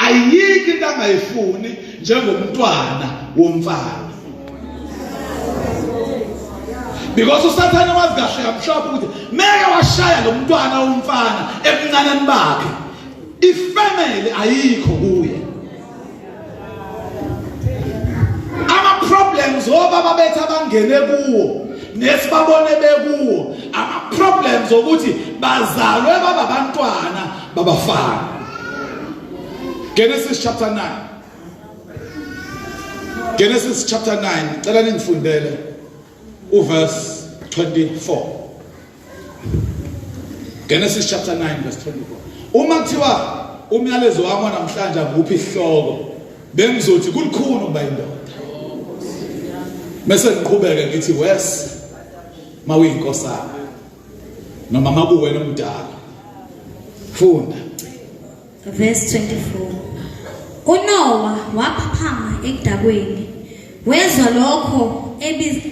Ayikho into angayifuni njengomntwana womfana. Because uSathane wazi kahle kamhlophe ukuthi meke washaya lo mntwana womfana ebuncaneni bakhe, ifamily ayikho kuye. Ama problems obaba bethu abangene kuwo nesibabone bekuwo, ama problems okuthi bazalwe baba abantwana babafana. Genesis chapter 9. Genesis chapter 9, cela ningifundele uverse 24. Genesis chapter 9 verse 24. Uma kuthiwa umyalezo wami namhlanje akuphi isihloko, bengizothi kulikhuni ukuba indoda. Mase ngiqhubeke ngithi wes mawuyinkosana noma makuwena omdala. Funda. Verse 24. UNowa waphaphama ekudakweni. Wezwa lokho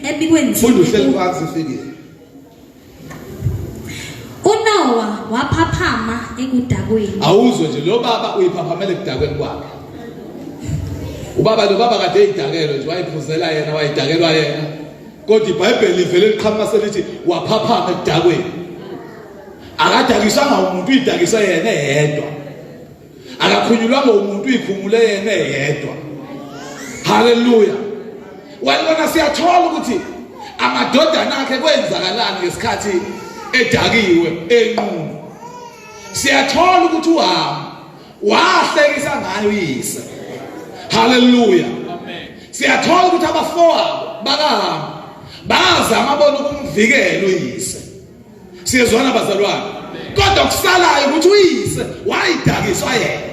ebikwenzile. Funda uhleli phansi ifikile. UNowa waphaphama ekudakweni. Awuzwe nje lo baba uyiphaphamela ekudakweni kwakhe. Ubaba lo baba kade eyidakelwe nje, wayiphuzela yena, wayidakelwa yena. Kodwa iBhayibheli livele liqhamuka selithi waphaphama ekudakweni. Akadakiswanga umuntu, uyidakiswe yena eyedwa. Akakhunyulwanga umuntu, uyikhumule yena eyedwa. Haleluya. Wena siyathola ukuthi amadodana akhe kwenzakalani ngesikhathi edakiwe enqunu. Siyathola ukuthi uHamu wahlekisa ngayo uyise. Haleluya. Amen. Siyathola ukuthi abafowabo bakaHamu bazama bona ukumvikela uyise. Siyezwana bazalwane. Kodwa kusalayo ukuthi uyise wayidakiswa yena.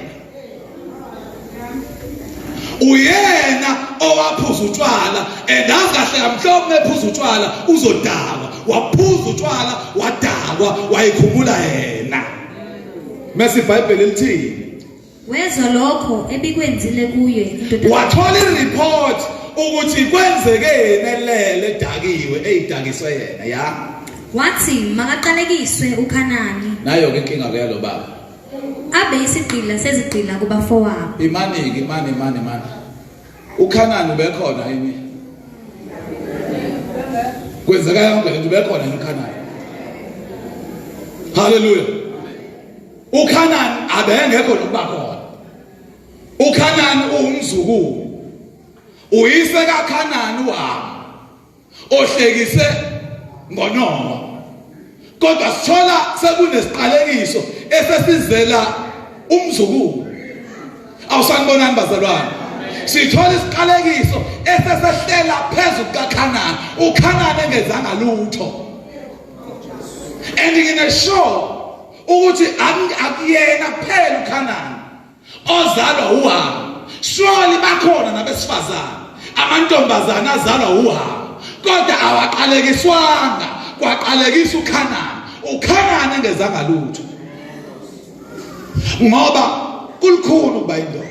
Uyena owaphuza utshwala endazi kahle kamhlophe mephuza utshwala uzodakwa. Waphuza utshwala wadakwa wayikhumula yena. Mase iBhayibheli lithini? Wezwa lokho ebikwenzile kuye indodana. Wathola ireport ukuthi kwenzekeni elele edakiwe eyidakiswe yena ya. Wathi makaqalekiswe uKhanani. Nayo ke inkinga ke yalo baba. Abe isigqila sezigqila kubafowabo. Imani ke imani imani imani. UKhanani ubekhona yini? Kwenzeka yonke lento ubekhona yini uKhanani? Hallelujah. uKhanani abengekho nokuba khona. uKhanani uwumzukulu, uyise kaKhanani uHamu ohlekise ngoNowa. Kodwa sithola sekunesiqalekiso esesizela umzukulu. Awusanibonani bazalwane? Sithola isiqalekiso esesehlela phezu kukaKhanani, uKhanani engenzanga lutho. And ngine sure ukuthi akuyena kuphela uKhanani ozalwa uHamu. Surely bakhona nabesifazane, amantombazane azalwa uHamu, kodwa awaqalekiswanga, kwaqalekisa uKhanani. uKhanani engezanga lutho, ngoba kulikhulu ukuba indoda.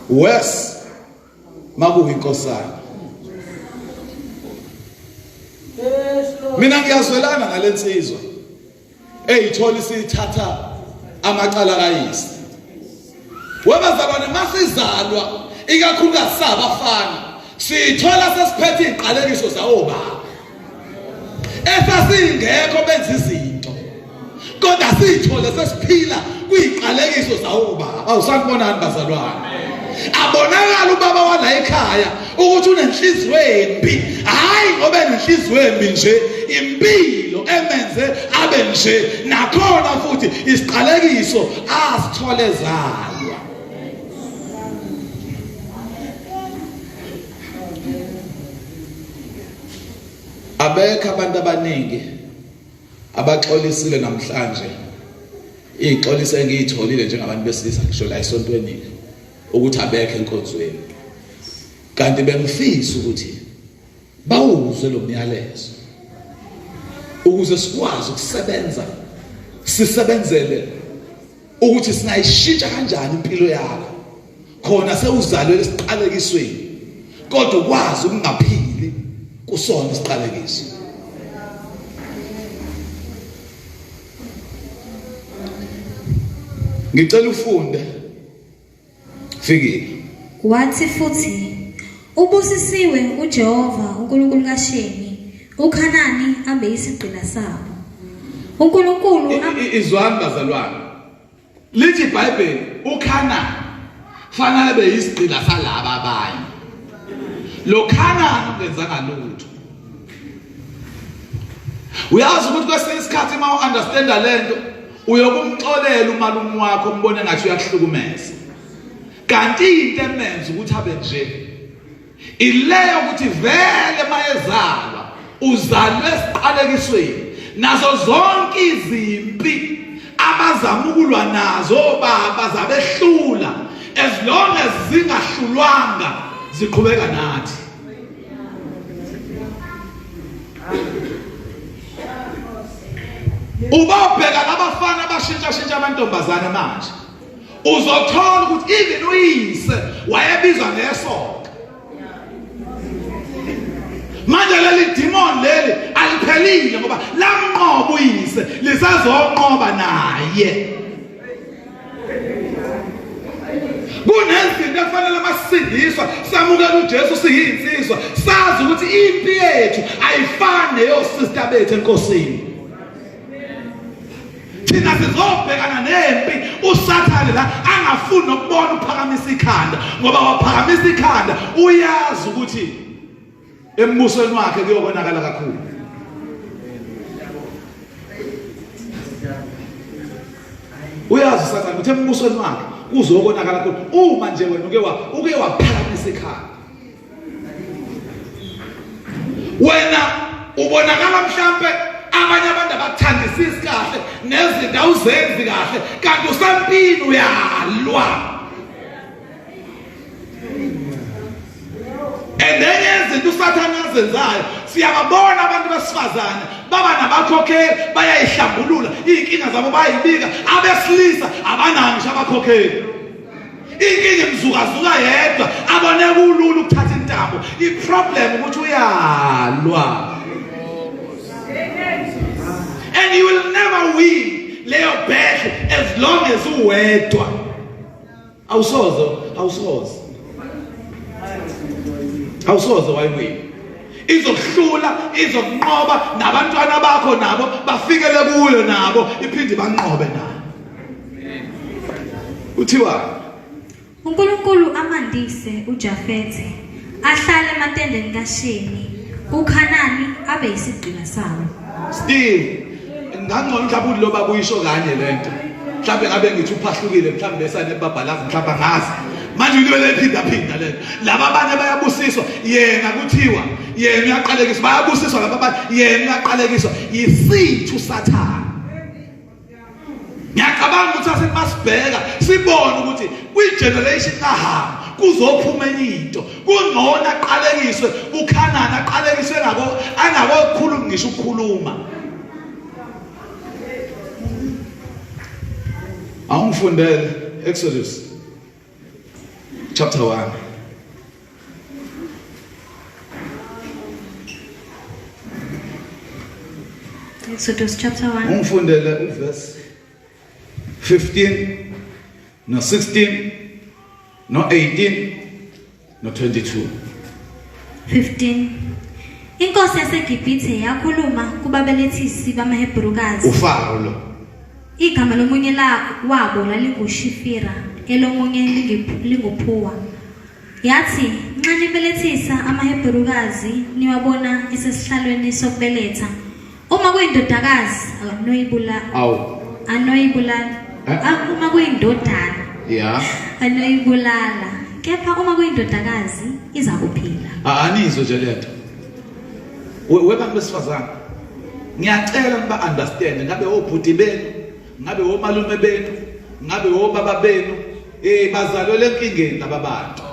Worse makuyinkosana. Mina ngiyazwelana nalensizwa eyithola isithatha amacala kayise. Webazalwane, masizalwa ikakhulukazi sabafana sithola sesiphethe iziqalekiso zawobaba esasingekho benza izinto, kodwa sithole sesiphila kuyiqalekiso zawobaba. Awusanibonani bazalwane? Abonakala ubaba wala ekhaya ukuthi unenhliziyo embi. Hayi ngoba enenhliziyo embi nje, impilo emenze abe nje, nakhona futhi isiqalekiso asithole zalwa. Abekho abantu abaningi abaxolisile namhlanje. Ixolisa engiyitholile njengabantu besilisa ngisho la esontweni ukuthi abekho enkonzweni, kanti bengifisa ukuthi bawuzwe lo myalezo ukuze sikwazi ukusebenza, sisebenzele ukuthi singayishintsha kanjani impilo yakho khona sewuzalwe esiqalekisweni, kodwa ukwazi ukungaphili kusona isiqalekiso. Ngicela ufunde. Fikile. Wathi futhi, ubusisiwe uJehova uNkulunkulu kaShemi, uKhanani abe isigqila sabo. uNkulunkulu izwani bazalwane. Lithi iBhayibheli uKhanani fanele be isigqila salaba abanye. Lo Khanani ungenzanga lutho. Uyazi ukuthi kwesinye isikhathi uma u-understanda lento uyokumxolela umalume wakho umbone ngathi uyakuhlukumeza. Kanti into emenza ukuthi abe nje ileyo ukuthi vele mayezalwa uzalwe esiqalekisweni nazo zonke izimpi abazama ukulwa nazo baba zabehlula as long as zingahlulwanga ziqhubeka nathi. Ubabheka labafana abashintsha shintsha amantombazane manje uzothola ukuthi even uyise wayebizwa ngesoka. Manje leli demon leli aliphelile ngoba lamnqoba uyise, lisazonqoba naye. Kunezinto efanele masisindiswa samukela uJesu siyinsizwa, sazi ukuthi impi yethu ayifani neyosister bethu enkosini. Thina sizobhekana nempi uSathane la angafuni nokubona uphakamisa ikhanda, ngoba waphakamisa ikhanda uyazi ukuthi embusweni wakhe kuyokonakala kakhulu. Uyazi uSathane ukuthi embusweni wakhe kuzokonakala kakhulu uma nje wena uke waphakamisa ikhanda. Wena ubonakala mhlambe abanye abantu abakuthandisisi kahle nezinto awuzenzi kahle, kanti usempini uyalwa. Enenye izinto uSathane azenzayo, siyababona abantu besifazane baba nabakhokheli bayayihlambulula iy'nkinga zabo bayayibika, abesilisa abanawo ngisho abakhokheli. Inkinga imzukazuka yedwa, abone kulula ukuthatha intambo. I-problem ukuthi uyalwa. And you will never win leyo battle as long as uwedwa. Awusoze, awusoze. Awusoze wayiwina. Izokuhlula, izokunqoba nabantwana bakho nabo bafikele kuyo nabo iphinde banqobe nabo. Uthiwa uNkulunkulu amandise uJafethe ahlale ematendeni kaShemi, uKhanani abe isigqila sawo. Steve, ngangcono mhlawumbe lo baba uyisho kanye lento. Mhlawumbe ngabe ngithi uphahlukile mhlawumbe esane babhalazi mhlawumbe angazi. Manje ulibele ephinda phinda lento. Laba abanye bayabusiswa, yena kuthiwa yena uyaqalekiswa, bayabusiswa laba abanye, yena uyaqalekiswa. Yisithu uSathane. Ngiyacabanga ukuthi asithi masibheka sibone ukuthi kwi-generation kaHam kuzophuma enye into. Kungcono aqalekiswe uKhanani, aqalekiswe ngabo angakokhulumi ngisho ukukhuluma. Awungifundele Exodus chapter 1. Exodus chapter 1. Ungifundele uverse 15 no 16 no 18 no 22. 15. Inkosi yaseGibhithe yakhuluma kubabelethisi bamaHebherukazi. uFaro lo. Igama lomunye wabo lalinguShifira, elomunye linguPhuwa. Yathi, nxa nibelethisa amaHebherukazi niwabona esesihlalweni sokubeletha, uma kuyindodakazi anoyibulala. Uma kuyindodana anoyibulala, kepha uma kuyindodakazi izakuphila. Anizwe nje lento. Webantu besifazane, ngiyacela niba understand, ngabe obhuti benu, ngabe omalume benu, ngabe obaba benu, bazalwe lenkingeni laba bantu.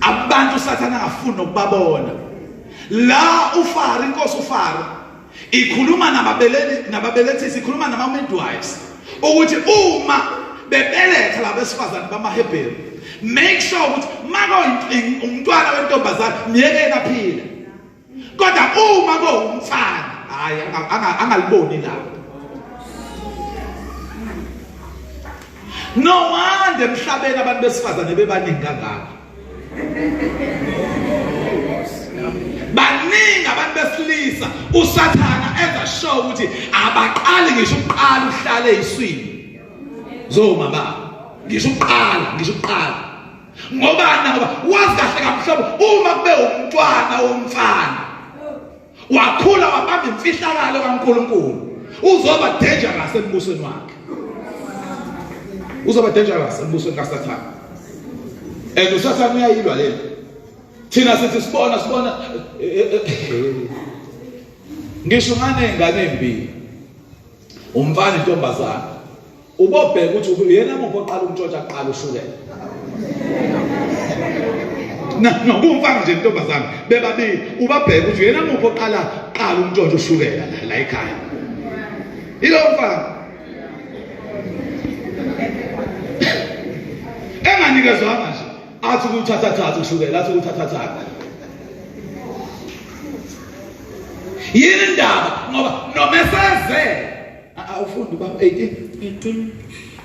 Abantu uSathane angafuni nokubabona. La uFaro, inkosi uFaro ikhuluma nababelethisi, ikhuluma nama midwives ukuthi uma bebeletha labesifazane bamaHebheru, make sure ukuthi mako umntwana wentombazane myekeni aphile, kodwa uma kuwumfana hayi angaliboni lapho. No wonder emhlabeni abantu besifazane bebaningi kangaka. Baningi abantu besilisa uSathana enza sure ukuthi abaqali ngisho ukuqala uhlale eyiswini zoma baba, ngisho ukuqala, ngisho ukuqala. Ngobani? Ngoba wazi kahle kamhlobo uma kube umntwana womfana wakhula wabamba imfihlakalo kaNkuluNkulu, uzoba dangerous embusweni wakhe, uzoba dangerous embusweni kaSathane. And uSathane uyayilwa lento. Thina sithi sibona ngisho nganengane ezimbili, umfana intombazana, ubobheka ukuthi uyena muphi oqala ukuntshontsha kuqala ushukela. No kumfana nje intombazana bebabili, ubabheka ukuthi uyena muphi oqala qala ukuntshontsha ushukela la ekhaya. Ilo mfana enganikezwanga nje, athi ukuthatha thatha ushukela, athi ukuthatha thatha. Yini indaba? Ngoba noma eseze awufundi baba 18 18.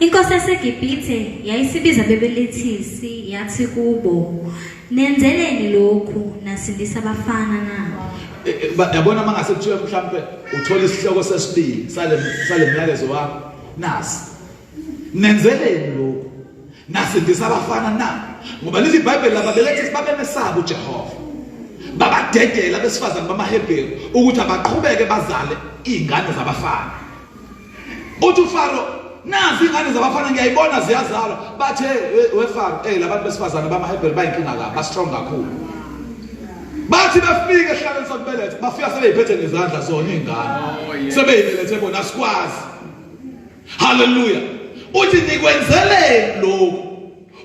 Inkosi yaseGibhithe yayisibiza ababelethisi yathi kubo, nenzeleni lokhu nasindisa abafana na? Yabona mangase kuthiwe mhlambe uthola isihloko sesibili sale myalezo wakho, nasi nenzeleni lokhu nasindisa abafana na? Ngoba lithi iBhayibheli lababelethisi babemesaba uJehova, babadedela abesifazane bamaHebheru ukuthi abaqhubeke bazale izingane zabafana. Uthi uFaro, nazi ingane zabafana ngiyayibona ziyazalwa. Bathe weFaro, labantu besifazane bamaHebheru bayinkinga kabi, ba strong kakhulu. Bathi befika ehlaleni sokubeletha, bafika sebeyiphethe ngezandla zona izingane, sebeyibelethe bona, asikwazi. Hallelujah. Uthi nikwenzeleni lokhu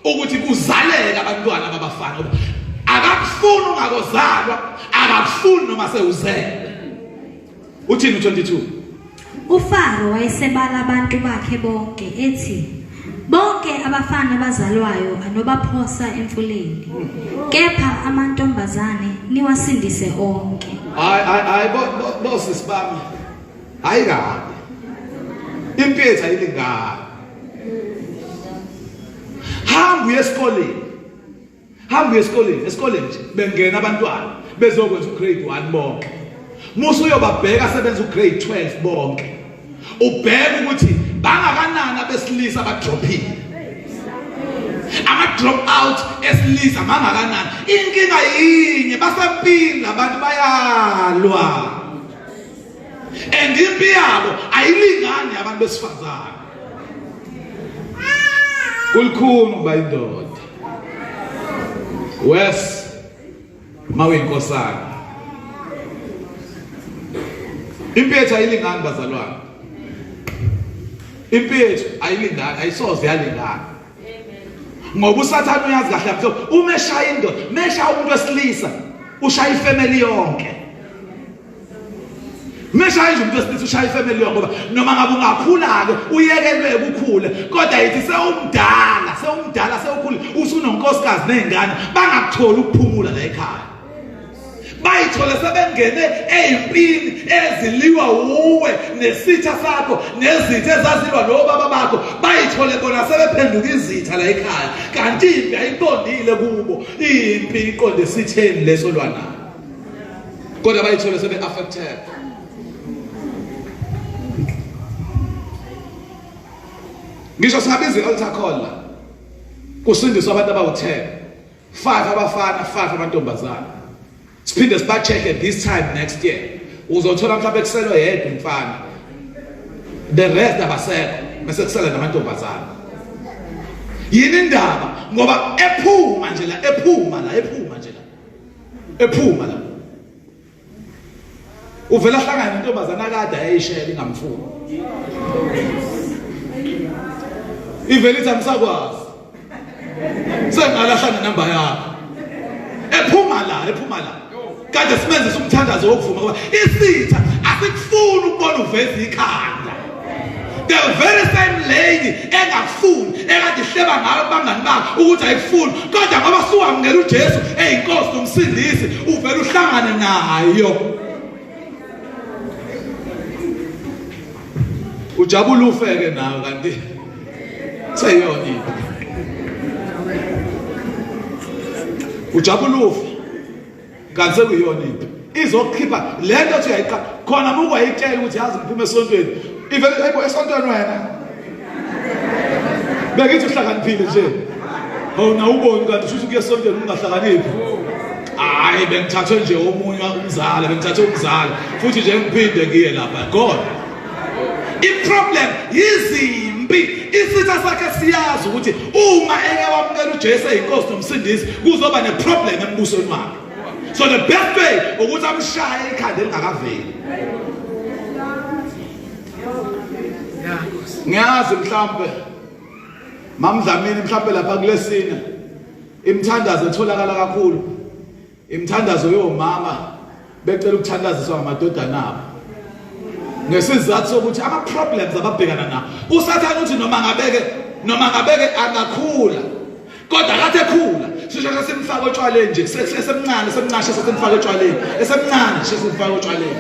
ukuthi kuzaleke abantwana babafana, ngoba akakufuni ungakozalwa, akakufuni noma sewuzele. Uthini u22? uFaro wayesebala abantu bakhe bonke ethi, bonke abafana abazalwayo anobaphosa emfuleni, kepha amantombazane niwasindise onke. Hayi hayi bosisi bami, hayi kabi, impi yethu ayilingani. Hamba uye esikoleni, hamba uye esikoleni, esikoleni nje bengena abantwana bezokwenza ugrade 1 bonke. Musa uyobabheka sebenza ugrade 12 bonke, ubheke ukuthi bangakanani abesilisa abadrophile, ama drop out esilisa bangakanani. Inkinga yinye, basempini labantu, bayalwa, and impi yabo ayilingani abantu besifazane. Kulikhulu ukuba indoda wes mawinkosana. Impi yethu ayilingani bazalwane, impi yethu ayilingani, ayisoze yalingana. Ngoba uSathane uyazi kahle kahle, uma eshaya indoda, meshaya umuntu wesilisa, ushaya ifamily yonke. Meshaya nje umuntu wesilisa ushaya ifamily yonke, ngoba noma ngabe ungakhula-ke uyekelwe ukukhule, kodwa yithi sewumdala, sewumdala, sewukhule, usunonkosikazi nezingane, bangakutholi ukuphumula la ekhaya. Bayithole sebengene ezimpini eziliwa uwe nesitha sakho nezitha ezazilwa nobaba bakho, bayithole bona sebephenduka izitha la ekhaya, kanti impi ayiqondile kubo, impi iqonde esitheni leso lwanayo, kodwa bayithole sebe-affected. Ngisho singabiza i-altar call la, kusindiswa abantu abawu-10, 5 abafana, 5 amantombazana, siphinde siba-check-e this time next year, uzothola mhlawumbe kuselwe yedwa umfana, the rest abasekho, bese kusele namantombazana. Yini indaba? Ngoba ephuma nje la, ephuma la, ephuma nje la, ephuma la, uvela hlangana nentombazana akade ayishela ingamfuni, ivele ithi angisakwazi, sengalahla nenamba yakho. Ephuma la, ephuma la, kade simenzisa umthandazo wokuvuma, ngoba isitha asikufuni ukubona uveza ikhanda. The very same lady engakufuni, ekade ihleba ngayo kubangani bakhe ukuthi ayikufuni, kodwa ngoba suwamukela uJesu eyinkosi nomsindisi, uvela uhlangane nayo, ujabula ufeke nawe. Kanti Seyiyona impi. Ujabula ufe. Kanti sekuyiyona impi. Izokhipha lento othi uyayiqala khona uma ukwayitshela ukuthi yazi ngiphuma esontweni. Ivele hayibo esontweni wena. Bengithi uhlakaniphile nje. Hawu nawuboni kanti usho ukuthi kuya esontweni ungahlakaniphi. Hayi bengithathwe nje omunye umzala, bengithathwe umzala futhi nje ngiphinde ngiye lapha. God. Iproblem yizimpi. Isitha sakhe siyazi ukuthi uma eke wamukela uJesu eyinkosi nomsindisi kuzoba neproblem embusweni wakhe. So the best way ukuthi amshaye ikhanda elingakaveli. Ngiyazi mhlambe Mamdlamini mhlambe lapha kulesina imithandazo etholakala kakhulu imithandazo yomama becela ukuthandaziswa ngamadodana abo ngesizathu sokuthi ama problems ababhekana nawo usathane uthi noma ngabeke noma ngabeke angakhula kodwa kade ekhula sisheshe simfake otshwaleni nje esemncane esemncane sesimfake otshwaleni esemncane nje simfake otshwaleni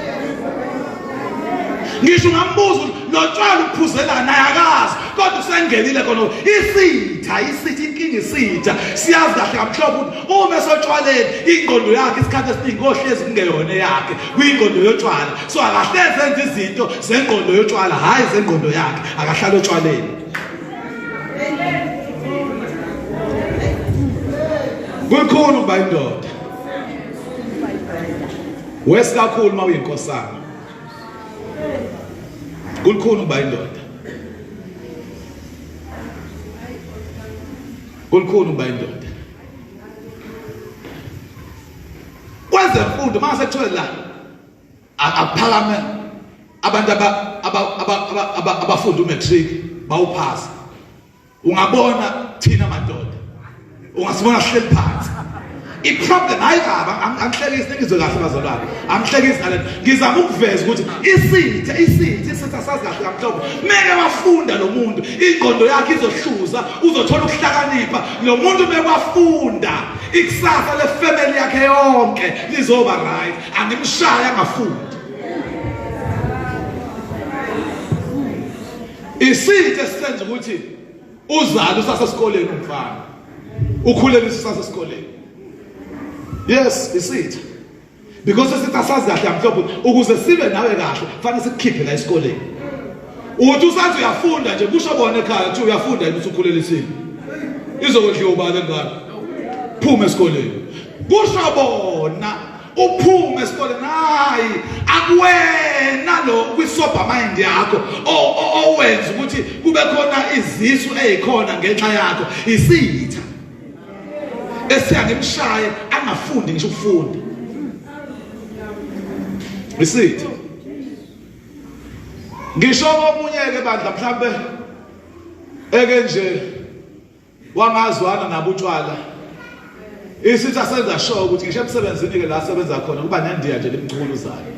ngisho ungambuza ukuthi lo tshwala uphuzelana naye akazi kodwa usengenile khona isitha isitha inkinga isitha siyazi kahle kamhlophe ukuthi uma esotshwaleni ingqondo yakhe isikhathi esiningi kohlezi kungeyona eyakhe kuyingqondo yotshwala so akahlezi enza izinto zengqondo yotshwala hhayi zengqondo yakhe akahlale otshwaleni Kukhulu ukuba indoda. Wesikakhulu uma uyinkosana. Kulikhulu ukuba indoda. Kulikhulu ukuba indoda. Kwezemfundo mase kuthiwe la akuphakame abantu abafunda umatric bawuphasa ungabona thina madoda ungasibona sihleli phansi iproblem hayi baba angihlekisi ningizwe kahle bazalwane angihlekisi ngale ngizama ukuveza ukuthi isitha isitha isitha sazi kahle kamhlophe meke wafunda lo muntu ingqondo yakhe izohluza uzothola ukuhlakanipha lo muntu mekwafunda ikusasa lefamily yakhe yonke lizoba right angimshaya angafundi isitha esisenza ukuthi uzale usasesikoleni umfana ukhulelisa usasesikoleni yes isitha because isitha sazi kahle amhlophe ukuze sibe nawe kahle fanele sikukhiphe la esikoleni uthi usathi uyafunda nje kusho bona ekhaya kuthi uyafunda yini usukhulelisile izokondliwa ubani engane phuma esikoleni kusho bona uphume esikoleni hayi akuwena lo kwisober mind yakho owenza ukuthi kube khona izisu ezikhona ngenxa yakho isitha esiya ngimshaye angafundi ngisho ukufunda isitha ngisho komunye ke bandla mhlambe eke nje wangazwana nabo utshwala isitha senza sure ukuthi ngisho emsebenzini ke la sebenza khona kuba nendiya nje limchukuluzayo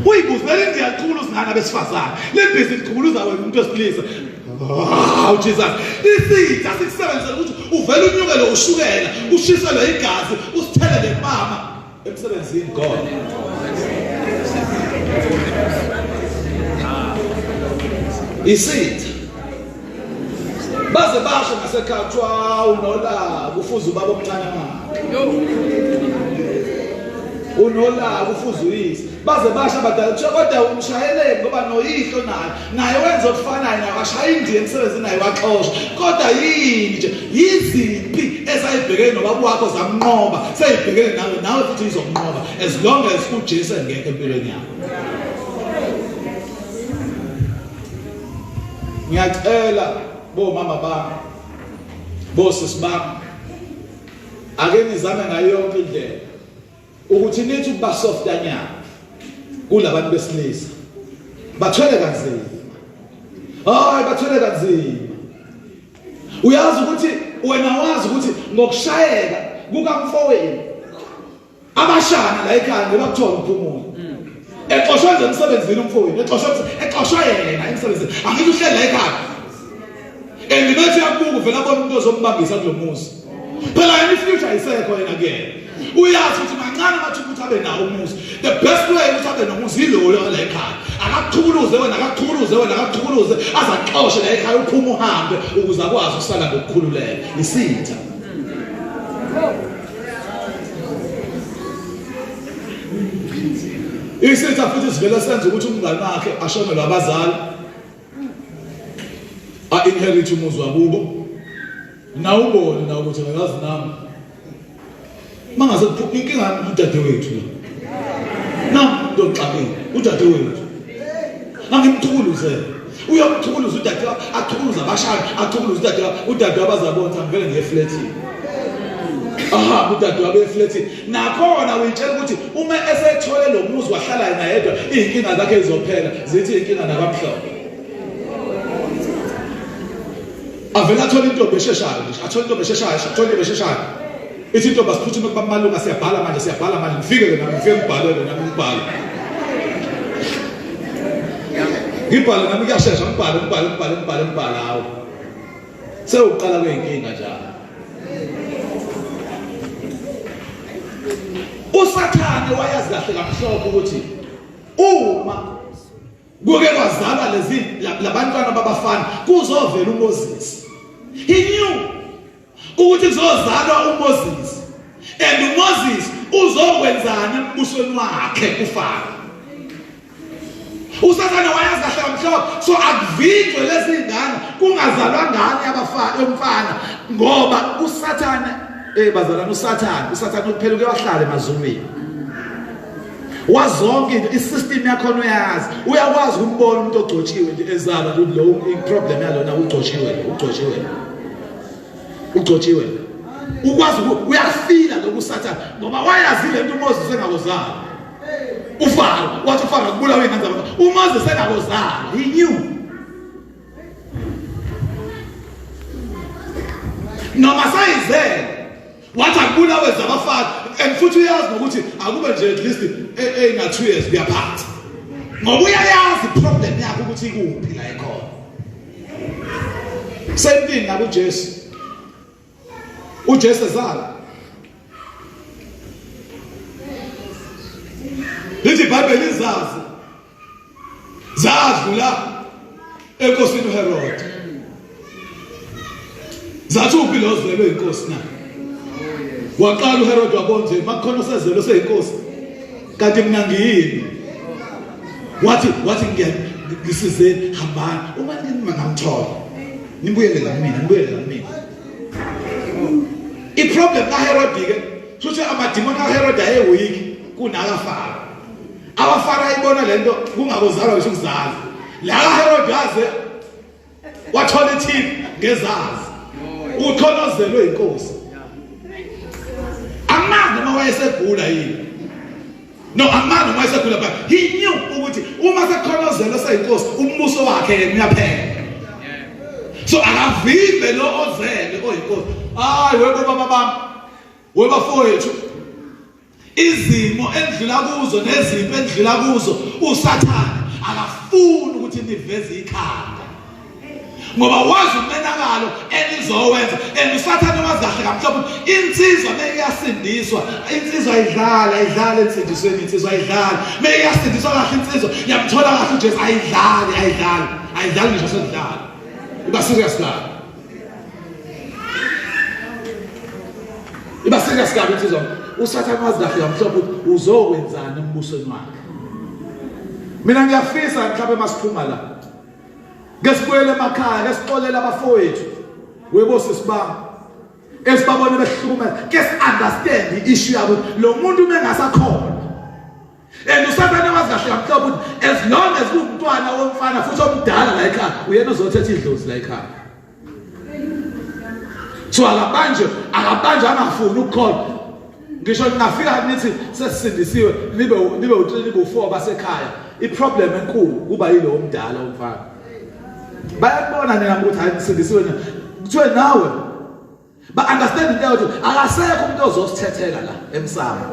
uyibuze le ndiya lichukuluza ngani abesifazane lebhizi lichukuluza wena umuntu wesilisa Oh Jesus isitha sikusebenzela ukuthi uvele unyukele ushukela ushiselwe igazi usithele lemama emsebenzini God isitha baze basho ngasekhaya kuthiwa unolaka ufuza ubaba omncane wakhe unolaka ufuza uyise baze basho abadala kuthiwa kodwa umshayeleni ngoba noyihlo naye naye wenza okufanayo naye washaya indiya emsebenzini naye waxoshwa kodwa yini nje yizimpi ezayibhekene nobaba wakho zamnqoba seyibhekene nawe nawe futhi izokunqoba as long as uJesu engekho empilweni yakho ngiyacela bomama bami bosisi bami ake nizame ngayo yonke indlela ukuthi nithi ukuba softanyana kulabantu besilisa bathwele kanzima hayi bathwele kanzima uyazi ukuthi wena wazi ukuthi ngokushayeka kukamfowenu abashana la ekhaya ngoba kuthiwa umphumulo exoshwe nje emsebenzini umfowenu exoshwe exoshwe yena emsebenzini angithi uhleli la ekhaya and bethi uyakubuka uvela abona umuntu ozombambisa kulo muzi Phela yena i-future ayisekho yena kuyena. Uyazi ukuthi mancane amathuba ukuthi abe nawo umuzi. The best way ukuthi abe nomuzi yiloyo la ekhaya. Akakuchukuluze wena, akakuchukuluze wena, akakuchukuluze azaxoshe la ekhaya uphume uhambe ukuze akwazi ukusala ngokukhululeka. Isitha. Isitha futhi sivele senze ukuthi umngane wakhe ashonelwe abazali. A inherit umuzi wakubo. Nawubone na ukuthi akazi nami. Mangase inkinga udadewethu la. Na ndoxakile udadewethu. Angimthukuluze. Uyamthukuluza udadewabo, athukuluza abashana, athukuluza udadewabo, udadewabo azabona ukuthi angivele ngiye eflatini. Aha, udadewabo eflatini. Nakhona uyitshela ukuthi uma esethole lo muzi wahlala yena yedwa, izinkinga zakhe zizophela, zithi inkinga nakamhlophe. Avele athole intombi esheshayo nje, athole intombi esheshayo, athole intombi esheshayo. Ithi intombi asiphuthume kubamalunga siyabhala manje, siyabhala manje, ngifike ke nami, ngifike ngibhale ke nami ngibhale. Ngibhale nami kuyashesha, ngibhale, ngibhale, ngibhale, ngibhale, ngibhale hawo. Sewuqala kweyinkinga njalo. USathane wayazi kahle kamhlophe ukuthi uma kuke kwazalwa lezi labantwana babafana kuzovela uMoses. He knew ukuthi kuzozalwa uMoses and uMoses uzokwenzani embusweni wakhe uFaro. USathane wayazi kahle kamhlophe so akuvinjwe lezi ngane kungazalwa ngane yabafana yomfana ngoba uSathane eh bazalwane uSathane uSathane kuphela uke wahlala emazulwini wazonke into isystem yakhona uyazi uyakwazi ukumbona umuntu ogcotshiwe nje ezalwa nje lo iproblem yalona ugcotshiwe ugcotshiwe ugcotshiwe ukwazi uyafila lokhu uSathane ngoba wayazi lento uMoses engakozali uFaro wathi uFaro akubulawe ingane zabantu uMoses engakozali he knew noma sayizele wathi akubulawe zabafana and futhi uyazi nokuthi akube nje at least eyina 2 years kuyaphatha ngoba uyayazi problem yakho ukuthi ikuphi la ekhona same thing nakuJesu uJesu ezala lithi iBhayibheli izazi zadlula enkosini uHerod zathi uphi lo zelwe inkosi na waqala uHerod wabona nje makukhona osezelwe seyinkosi kanti mina ngiyini wathi wathi ngisize hambani uma ningamthola nibuyele la kumina nibuyele la kumina iproblem kaHerod ke futhi amadimoni kaHerod ayeweak kunakaFaro abafana ayibona lento kungakozalwa ngisho ukuzala la kaHerod aze wathola ithini ngezazi uthonozelwe inkosi angazi noma wayesegula yini no angazi noma wayesegula but he knew ukuthi uma sekhonozelwe seyinkosi umbuso wakhe yena uyaphela so akavimbe lo ozele oyinkosi hayi webo baba bami webafowethu Izimo endlula kuzo nezimpi endlula kuzo uSathane akafuni ukuthi niveze ikhanda ngoba wazi umenakalo enizowenza and uSathane wazi kahle kamhlophe ukuthi insizwa meyiyasindiswa insizwa ayidlala ayidlala ensindisweni insizwa ayidlala meyiyasindiswa kahle insizwa yamthola kahle uJesu ayidlali ayidlali ayidlali ngisho sekudlala iba serious kabi iba serious kabi insizwa usathane wazi kahle kamhlophe ukuthi uzokwenzani embusweni wakhe mina ngiyafisa mhlawumbe masiphuma la ke sibuyele emakhaya ke sixolele abafowethu webosisi bami esibabone behlukumeza ke si-understand i-issue yabo lo muntu uma engasakhona And uSathane wazi kahle kamhlophe ukuthi as long as kuwumntwana womfana futhi omdala la ekhaya uyena ozothetha idlozi la ekhaya. So akabanje akabanje angafuni ukukholwa. Ngisho ningafika nithi sesisindisiwe nibe nibe u3 nibe u4 basekhaya. I-problem enkulu kuba yilowo omdala womfana. Bayakubona nina ukuthi hayi nisindisiwe nina. Kuthiwe nawe Ba understand into yokuthi akasekho umuntu ozosithethela la emsamo.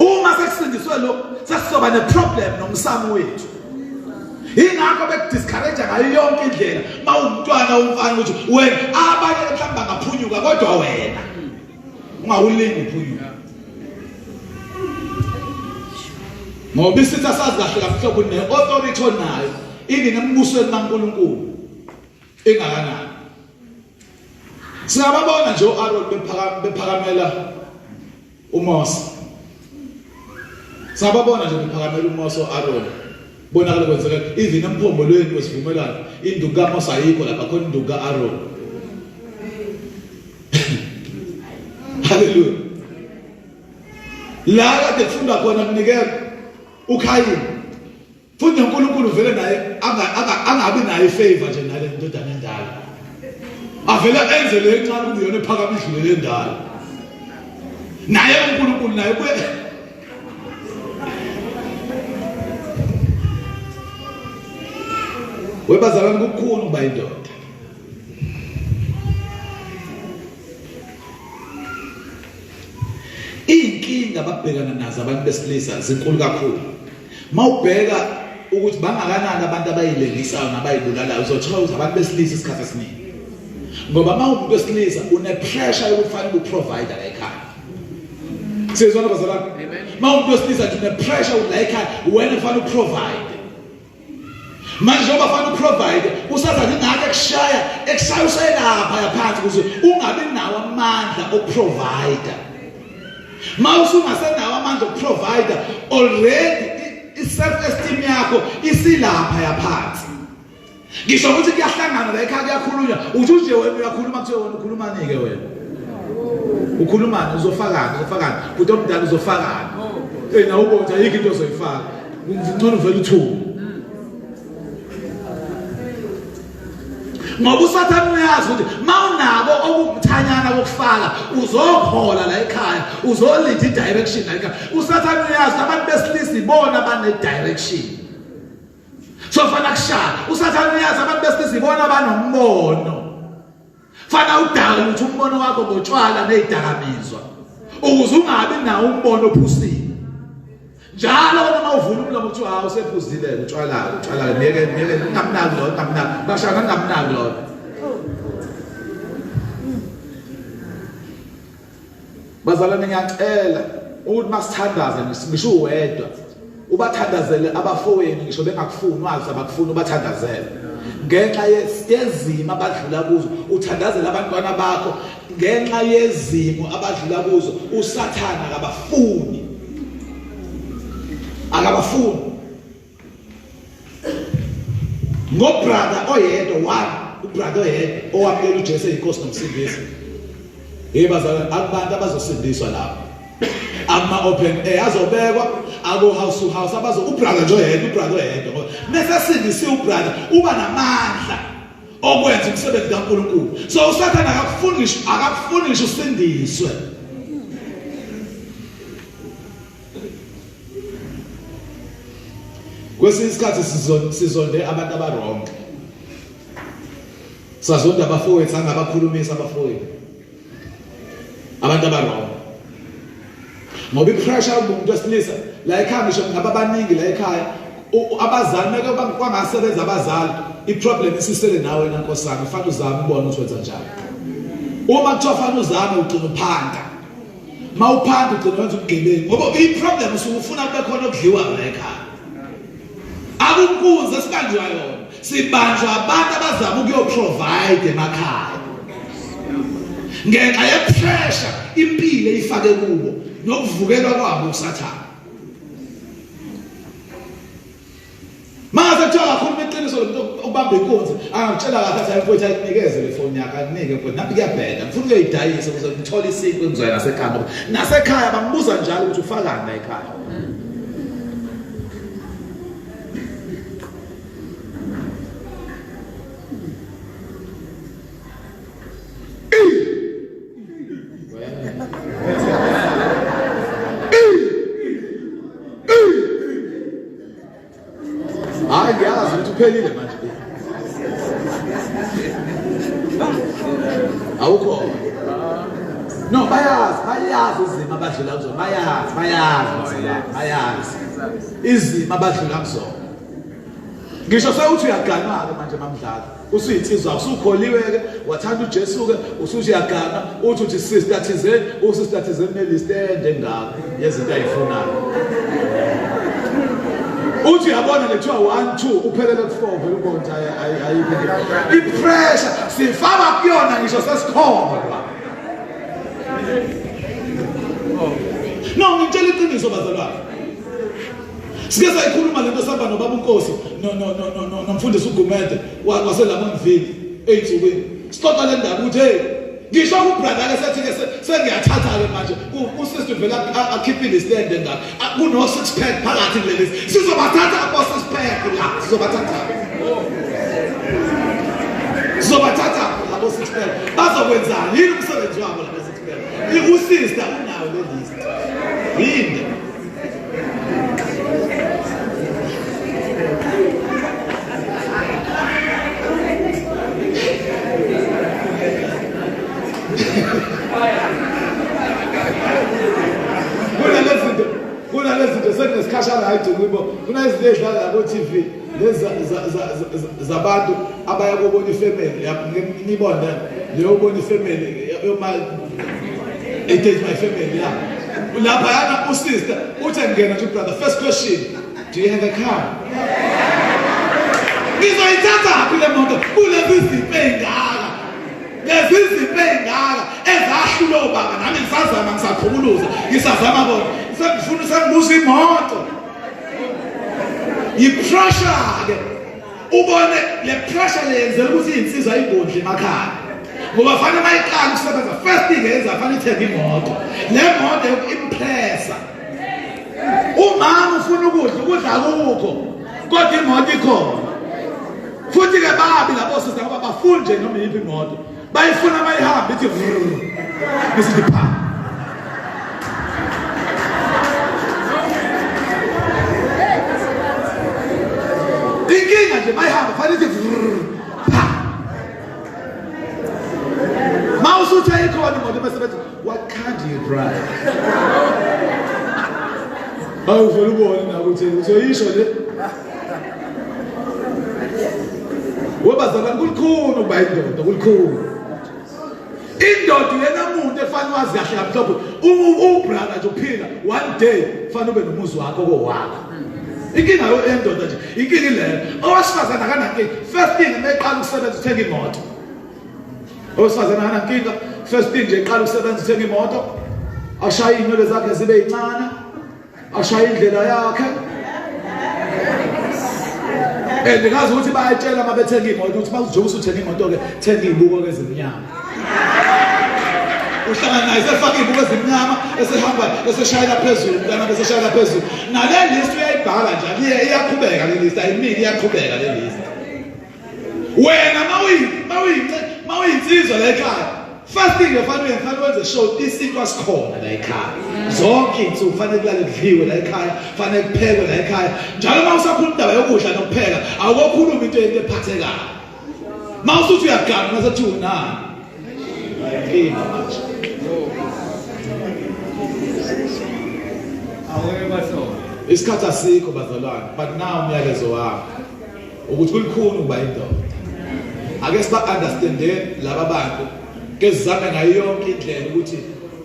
Uma sekusindiswe lo sesizoba ne problem nomsamo wethu. Ingakho bekudiscourage ngayo yonke indlela mawumntwana umfana ukuthi wena abanye mhlawumbe bangaphunyuka kodwa wena. Ungawulingi uphunyuke. Ngoba isitha sazi kahle kamhlophe ne-authority onayo ingene embusweni kaNkulunkulu ingakanani. Singababona nje uAaron bephakamela uMose. Singababona nje bephakamela uMose uAaron. Bonakala kwenzeka even emphongolweni wesivumelwano induku kaMose ayikho lapha khona induku kaAaron. Hallelujah. La kade kufunda khona kunikela uKhayini. Futhi noNkulunkulu vele naye angabi nayo ifavor nje nale ndodana endala. Avele enze le encane kube yona ephakama idlule le ndala. Naye uNkulunkulu naye kuye Webazalwane kukhulu ukuba indoda. Iy'nkinga ababhekana nazo abantu besilisa zinkulu kakhulu. Mawubheka ukuthi bangakanani abantu abayilengisayo nabayibulalayo uzothola ukuthi abantu besilisa isikhathi esiningi. Ngoba uma umuntu wesilisa une-pressure yokuthi fanele uprovide la ekhaya. Siyezwana bazalwane? Uma umuntu wesilisa nje une-pressure ukuthi la ekhaya wena kufanele uprovide. Manje njengoba fanele uprovide usathane ingakho ekushaya ekushaya uselapha yaphansi ukuze ungabi nawo amandla okuprovide. Ma usungasenawo amandla okuprovide already i-self esteem yakho isilapha yaphansi. Ngisho ukuthi kuyahlangana la ekhaya kuyakhulunywa uthi nje wena uyakhuluma kuthiwe wena ukhulumani ke wena. Ukhulumani uzofakani uzofakani futhi omdala uzofakani. Eh nawe ubona ayikho into ozoyifaka. Ngcono vele uthuke. Ngoba uSathane uyazi ukuthi mawunako okumthanyana kokufaka uzokhola la ekhaya uzolinda i-direction la ekhaya. USathane uyazi abantu besilisa ibona bane direction. So fana kushaya uSathane uyazi abantu besilisa ibona banombono. Fana udake ukuthi umbono wakho ngotshwala nezidakamizwa ukuze ungabi nawo umbono ophusile. Njalo uma uvula umlomo kuthiwa hawu usephuzile utshwala utshwala ngeke ngeke ungamnaki lo ungamnaki bashana ungamnaki lo. Bazalwane ngiyacela ukuthi masithandaze ngisho uwedwa ubathandazele abafowenu ngisho bengakufuni wazi abakufuni ubathandazele ngenxa yezimo abadlula kuzo uthandazela abantwana bakho ngenxa yezimo abadlula kuzo usathana akabafuni akabafuni ngobrother oyedwa one ubrother oyedwa owamukela uJesu eyinkosi nomsindisi. Hey bazalwane akubantu abazosindiswa lapho. Ama open air azobekwa ako house to house abazo ubrother nje oyedwa ubrother oyedwa ngoba mese sindisiwe ubrother uba namandla okwenza umsebenzi kaNkulunkulu. So uSathane akakufuni ngisho akakufuni ngisho usindiswe. Kwesinye isikhathi sizonde abantu abarong. Sazonda abafowethu angabakhulumisa abafowethu. Abantu abarong. Ngoba ipressure yomuntu wesilisa la ekhaya ngisho ngaba baningi la ekhaya abazali meke kwangasebenza abazali iproblem isisele nawe wena nkosana ufanele uzame ubone ukuthi wenza njani. Uma kuthiwa fanele uzame ugcina uphanda. Mawuphanda ugcina wenza ubugebengu ngoba i-problem usuke ufuna kube khona okudliwa la ekhaya. Akunkunzi esibanjwa yona, sibanjwa abantu abazama ukuyoprovide emakhaya. Ngenxa ye-pressure impilo eyifake kubo nokuvukelwa kwabo uSathane. Mase kuthiwa kakhuluma iqiniso lo muntu okubamba inkunzi angakutshela kahle athi mfowethu ayinikeze le foni yakho akunike mfowethu nami kuyabheda ngifuna ukuyoyidayisa ukuze ngithole isinkwa engizoya nasekhaya ngoba nasekhaya bambuza njalo ukuthi ufakani la ekhaya. Hayi ngiyazi ukuthi uphelile manje. Awukho. No bayazi bayazi izimo abadlula kuzona bayazi bayazi bayazi izimo abadlula kuzona. Ngisho sewuthi uyaganwa ke manje mamdlalo. Usuyinsizwa usukholiwe-ke, wathanda uJesu-ke, usuthi uyagana, uthi uthi sister thizeni, usister thizeni nelist ende engaka yezinto ayifunayo. Uthi uyabona le kuthiwa 1 2 uphelele ku-4 vele ubone ukuthi ayikho i-pressure sifaka kuyona ngisho sesikholwa. No, ngitshela iqiniso bazalwane. Sike sayikhuluma lento sihamba nobaba uNkosi no nomfundisi uGumede waseLamontville ey'nsukwini. Sixoxa le ndaba ukuthi hey ngisho kubrother ke sethi ke sengiyathatha ke manje usister vele akhiphe istand engaka kuno six pack phakathi kuleli list. Sizobathatha abo six pack la, sizobathatha. Sizobathatha labo six pack. Bazokwenzani? Yini umsebenzi wabo labo six pack? Usister unayo le list. Yini? Kunalezinto sekunesikhashana hayi kubo kunezinto ezidlala la ko-TV lezi zabantu abaya kobona ifamily nibone leyo bona ifamily it is my family yeah lapha yana usister uthe ngena nje brother first question, do you have a car? Ngizoyithatha phi le moto kulezi zinto ezingaka, lezi zinto ezingaka ezahlula obaba, nami ngisazama ngisaphukuluza ngisazama bona sengifuna sengibuza imoto. Yi-pressure ke ubone le pressure leyenzela ukuthi insizwa ingondli emakhaya, ngoba fanele mayiqala ukusebenza first thing eyenza fanele ithenge imoto, le moto yoku-impressa umama. Ufuna ukudla, ukudla akukho kodwa imoto ikhona. Futhi-ke babi labo sisa ngoba bafuni nje noma iyiphi imoto bayifuna, mayihambe ithi vrr bese ithi pha. Inkinga nje mayihamba fanele ithi vrr pha. Ma usuthi ayikhona imoto bese bethi, "What car do you drive?" Awuvele ubone nakuthi uzoyisho le. Webazalwane, kulikhulu ukuba indoda, kulikhulu. Indoda yena muntu efanele wazi kahle kamhlophe. Ubrother nje uphila one day fanele ube nomuzi wakho kowakho. Inkinga yendoda nje, inkinga ileyo. Owesifazane akanankinga. First thing meqala ukusebenza uthenga imoto. Owesifazane akanankinga. First thing nje eqala ukusebenza uthenga imoto. Ashaye inywele zakhe zibe yincane. Ashaye indlela yakhe. And ngazi ukuthi bayatshela uma bethenga imoto ukuthi mawuzobe usuthenga imoto ke thenga izibuko ezimnyama. Uhlangana naye sefaka izibuko ezimnyama esehamba eseshayela phezulu, umntana beseshayela phezulu. Nale list uyayibhala nje, iyaqhubeka le list, ayimile, iyaqhubeka le list. Wena mawuyinsizwa la ekhaya, first thing efanele uyenze fanele wenze sure isinkwa sikhona la ekhaya. Zonke insuku fanele kulale kudliwe la ekhaya, fanele kuphekwe la ekhaya. Njalo uma usakhuluma indaba yokudla nokupheka, awukokhuluma into into ephathekayo. Ma usuthi uyagana mase kuthi unani. Inkinga manje. Isikhathi asikho bazalwane, but now umyalezo wami ukuthi kulikhulu ukuba indoda. Ake siba understande laba bantu, ke sizame ngayo yonke indlela ukuthi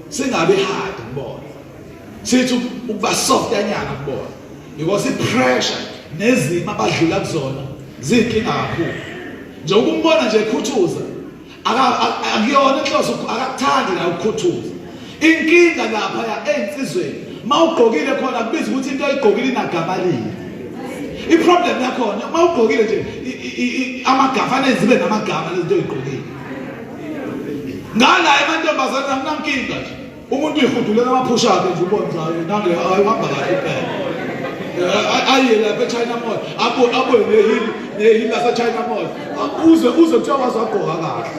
singabi hard kubona, sithi ukuba soft anyana kubona, because i-pressure nezimo abadlula kuzona ziyinkinga kakhulu. Nje ukumbona nje ekhuthuza akuyona inhloso, akakuthandi la ukukhuthuza. Inkinga lapha ya ey'nsizweni, uma ugqokile khona kubiza ukuthi into oyigqokile inagama lini. I-problem yakhona uma ugqokile nje amagama fanele zibe namagama lezi zinto oyigqokile. Ngala emantombazane akunankinga nje, umuntu uyihudulela amaphusha akhe nje, ubone nje nange ayihamba kahle impela, aye lapha eChina Mall, abuye nehili, nehili lase-China Mall, uze kuthiwa waze wagqoka kahle.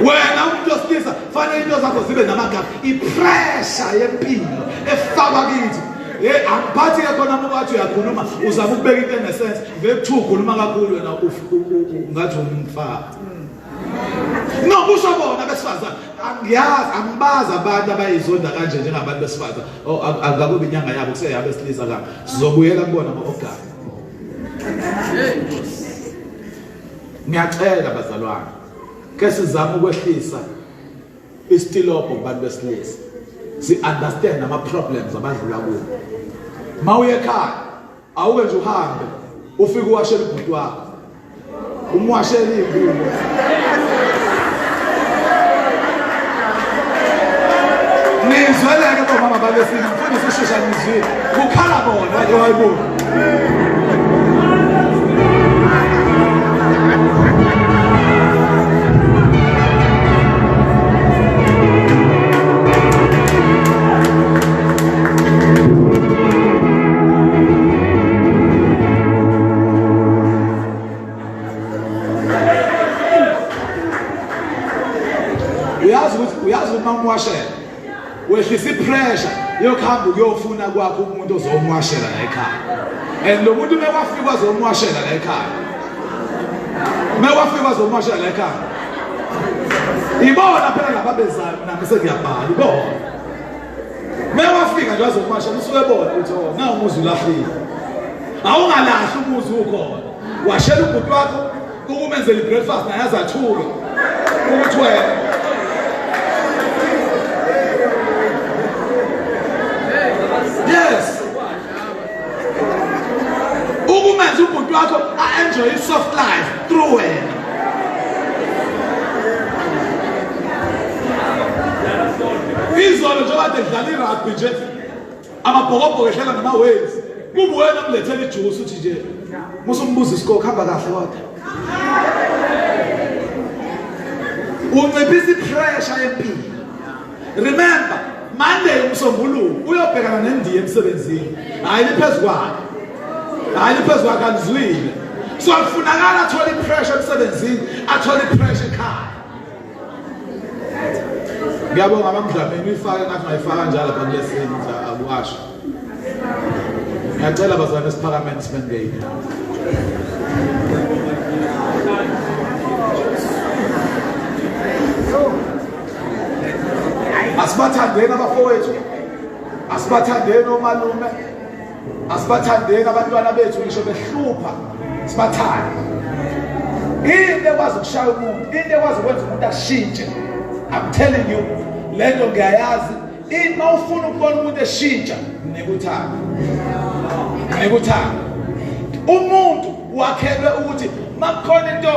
Wena umuntu wesilisa fanele into zakho zibe namagama. I-pressure yempilo efakwa kithi. Hey, angiphathi ke khona uma wathi uyakhuluma uzama ukubeka into enesense, vele kuthiwa ukhuluma kakhulu wena, ngathi umfana. No, kusho bona besifazane. Angiyazi, angibazi abantu abayizonda kanje njengabantu besifazane. Oh, akakubi inyanga yabo kuseyabesilisa ka. Sizobuyela kubona ngo-August. Ngiyacela bazalwane, ke sizame ukwehlisa istilobho kubantu besilisa, si understand ama problems abadlula kuwo. Mawuye ekhaya awuke nje uhambe ufike uwashele ubhuti wakho, umwashele iy'ngubo. Nizweleke bomama balesini, mfundisi ushesha nizwile kukhala bona nje hayibo. Uyazi uma umwashela wehlisa ipressure yokuhamba ukuyofuna kwakho umuntu ozomwashela la ekhaya. And lo muntu mekwafika azomwashela la ekhaya, mekwafika azomwashela la ekhaya, ibona phela lababezayo nami sengiyabhala ibona mekwafika nje azomwashela usuke ebona ukuthi oh nawu umuzi ulahlile. Awungalahli umuzi ukhona, washela ubhuti wakho ukumenzela ibreakfast naye azathuke ukuthi wena yes ukumenza ubhuti wakho a-enjoy i-soft life through wena. Izolo njengoba kade kudlala irugby nje amabhokobhoko ehlela nama-Wales, kube wena omlethela ijuice uthi nje musumbuza isikole kuhamba kahle kodwa. Unciphisa ipressure yempilo. Remember, Monday umsombuluko uyobhekana nendiya emsebenzini. Hayi liphezu kwakhe. Hayi liphezu kwakhe alizwile. So kufunakala athole ipressure emsebenzini, athole ipressure ekhaya. Ngiyabonga abamdlamini uyifake ngathi ungayifaka njalo lapha kulesini nje akuwasho. Ngiyacela bazalwane siphakameni sibengeyini. Asibathandeni abafowethu, asibathandeni omalume, asibathandeni abantwana bethu ngisho behlupha, sibathande. Into ekwazi ukushaya umuntu, into ekwazi ukwenza umuntu ashintshe, I'm telling you, lento ngiyayazi. Uma ufuna ukubona umuntu eshintsha, mnika uthando, mnika uthando. Umuntu wakhelwe ukuthi makukhona into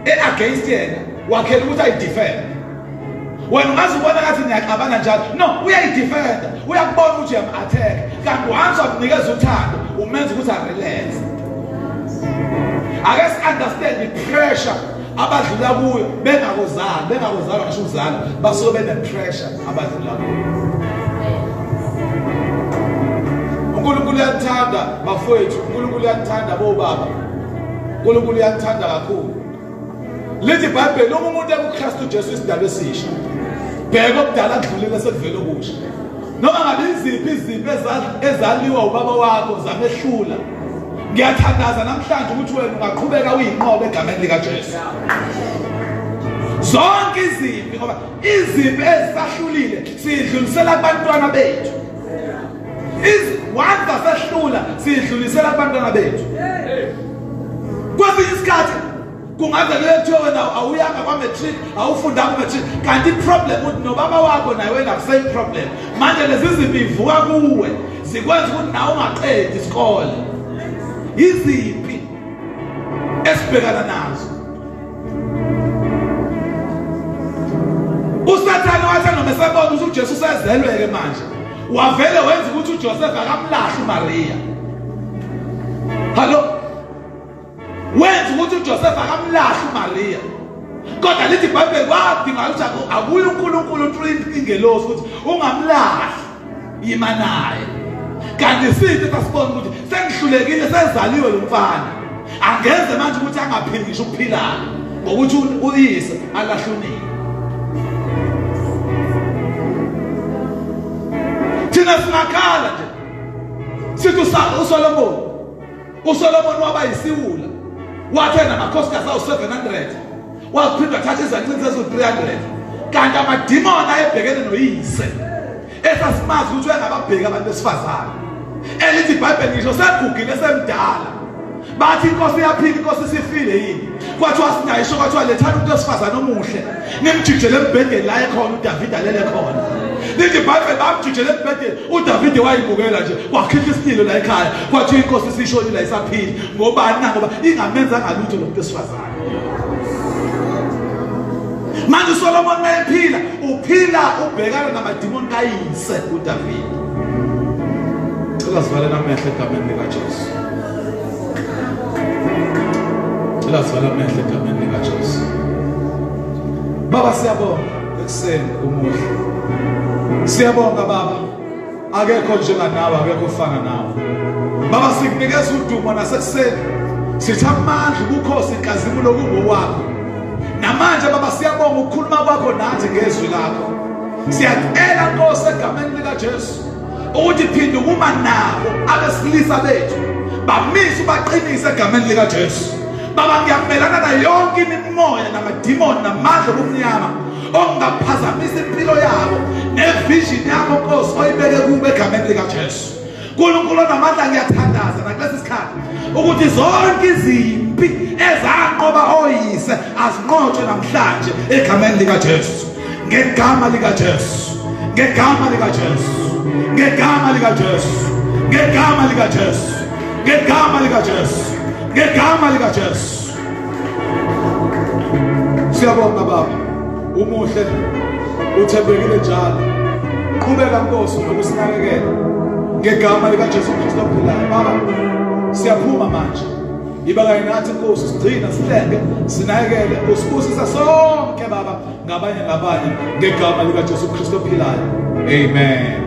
e-against yena, wakhelwe ukuthi ayidefend. Wena ungaze ubona ngathi niyaxabana njalo, no, uyayidefenda, uyakubona ukuthi uyam-attack, kanti once wamnikeza uthando umenza ukuthi arelax. Ake si-understand i-pressure abadlula kuyo bengakozali, bengakozalwa ngisho ukuzala, basuke bene-pressure abadlula kuyo. uNkulunkulu uyanithanda bafowethu, uNkulunkulu uyanithanda bobaba, uNkulunkulu uyanithanda kakhulu. Lithi iBhayibheli uma umuntu ekuKristu Jesu isidalwa esisha, bheka okudala kudlulile sekuvele okusha. Noma ngabe iziphi izimpi ezaliwa ubaba wakho zamehlula, ngiyathandaza namhlanje ukuthi wena ungaqhubeka uyinqobe egameni likaJesu. Zonke izimpi, ngoba izimpi ezisahlulile sidlulisela kubantwana bethu. Once asehlula sidlulisela kubantwana bethu. Kwesinye isikhathi kungaze kuthiwe wena awuyanga kwa-matric, awufundanga ku-matric, kanti i-problem ukuthi nobaba wakho naye wena same problem. Manje lezi zimpi ivuka kuwe zikwenza ukuthi nawe ungaqedi isikole. Izimpi esibhekana nazo. uSathane wathi noma esebona ukuthi uJesu usezelwe-ke manje, wavele wenza ukuthi uJoseph akamlahli uMaria. Hallo, wenza ukuthi uJoseph akamlahli uMaria. Kodwa lithi iBhayibheli kwadinga ukuthi akuye uNkulunkulu through ingelosi ukuthi ungamlahli, yima naye. Kanti sithi sasibona ukuthi sengihlulekile, sezaliwe lo mfana, angeze manje ukuthi angaphili ngisho ukuphilayo ngokuthi uyise alahlunile. Thina singakhala nje sithi uSolomon waba yisiwula, wathe namakhosikazi awu-700, waphinda wathatha izancinci eziwu-300, kanti amadimoni ayebhekene noyise esasimazi ukuthi uyangababheki abantu besifazane. Elithi iBhayibheli ngisho segugile semdala, Bathi inkosi iyaphila, inkosi isifile yini? Kwathiwa singayisho, kwathiwa lethani umuntu wesifazane omuhle nimjijele embhedeni la ekhona uDavide alele khona. Lithi iBhayibheli bamjijele embhedeni, uDavide wayibukela nje, wakhihla isililo la ekhaya. Kwathiwa inkosi isishonile ayisaphili. Ngobani na? Ngoba ingamenzanga lutho lo muntu wesifazane. Manje uSolomon mayephila, uphila ubhekana namadimoni kayise uDavide. Cela sivale amehlo egameni likaJesu. Cela sivale amehlo egameni likaJesu. Baba siyabonga ekuseni umuhle. Siyabonga Baba. Akekho njenganawe, akekho ofana nawe. Baba sikunikeza udumo nasekuseni. Sithi amandla, ubukhosi, inkazimulo kungowakho. Namanje Baba siyabonga ukukhuluma kwakho nathi ngezwi lakho. Siyacela Nkosi egameni likaJesu ukuthi phinde ukuma nabo abesilisa bethu, bamise ubaqinise egameni likaJesu. Baba ngiyamelana nayo yonke imimoya namadimoni namandla obumnyama ongaphazamisa impilo yabo nevision yakho Nkosi oyibeke kubo egameni likaJesu. uNkulunkulu onamandla, ngiyathandaza nakulesi sikhathi ukuthi zonke izimpi ezanqoba oyise azinqotshwe namhlanje egameni likaJesu. Ngegama likaJesu, ngegama likaJesu, ngegama likaJesu, ngegama likaJesu, ngegama likaJesu, ngegama likaJesu. Siyabonga Baba, umuhle, uthembekile njalo. Qhubeka Nkosi nokusinakekela ngegama likaJesu Kristu ophilayo. Baba, siyaphuma manje, iba kanye nathi Nkosi, sigcina, sihlenge, sinakekele, usibusisa sonke Baba, ngabanye ngabanye, ngegama likaJesu Kristu ophilayo. Amen.